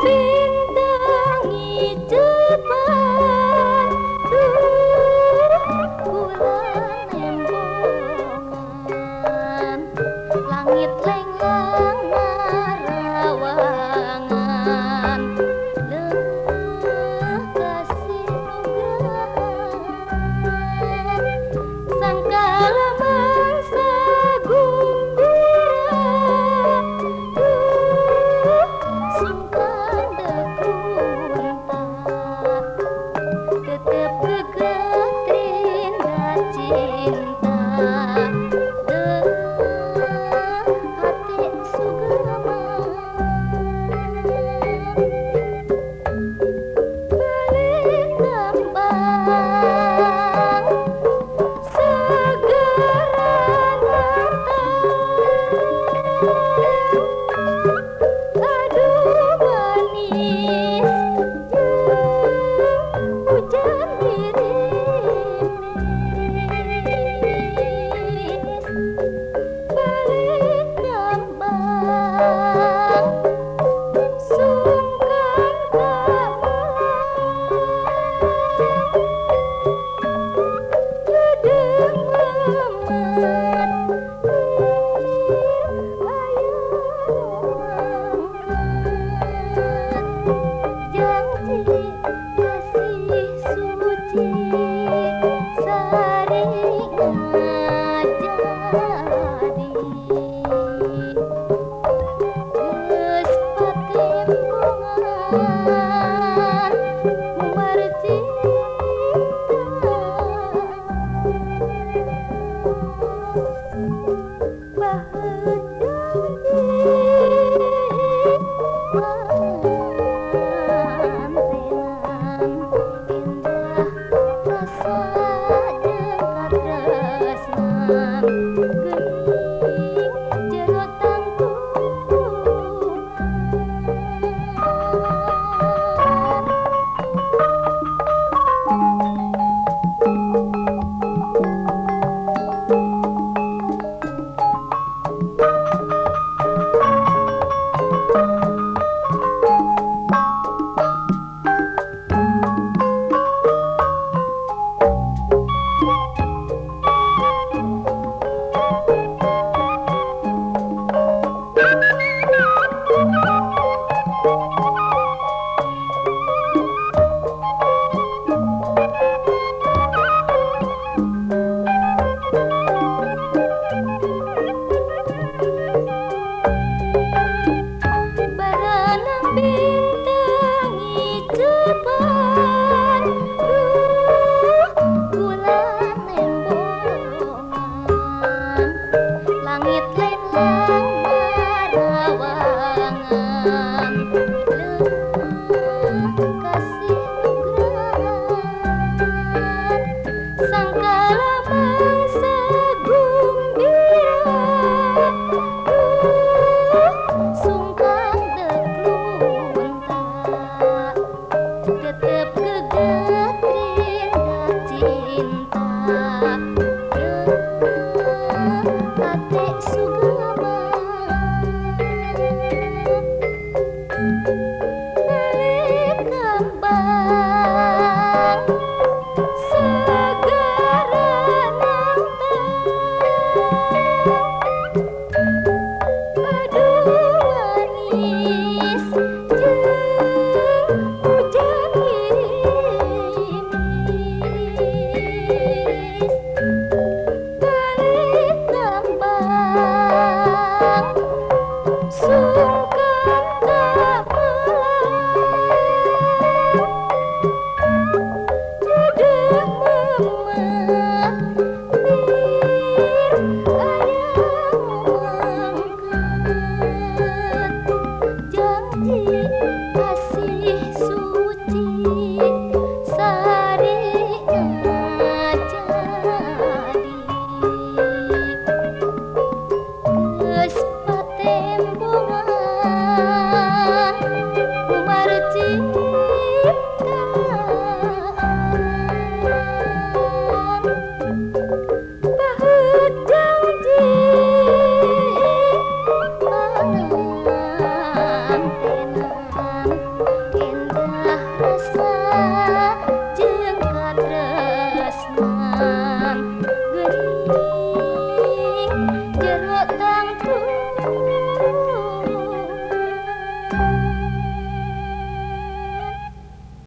Bintang icepan duh bulan embongan langit lenglang narawangan leuh kasih nugrahan sangkala mangsa gumbira duh sungkan dek lunta tetep geget rinda cinta deuh hate sugeman balik kembang segera nantang aduh manis jeung hujan gerimis balik kembang sungkan ka mulang Gedeng lemet lir aya nu janji kasih suci sari ngajadi geus patembongan mumar cinta baheut janji mantenan indah rasa jeung katresnan geuning jero tangtungan. Baranang bintang icepan duh bulan embongan langit lenglang narawangan leuh kasih nugrahan sangkala mangsa gumbira duh sungkan dek lunta tetep geget rinda cinta deuh hate sugeman balik kembang segera nantang aduh manis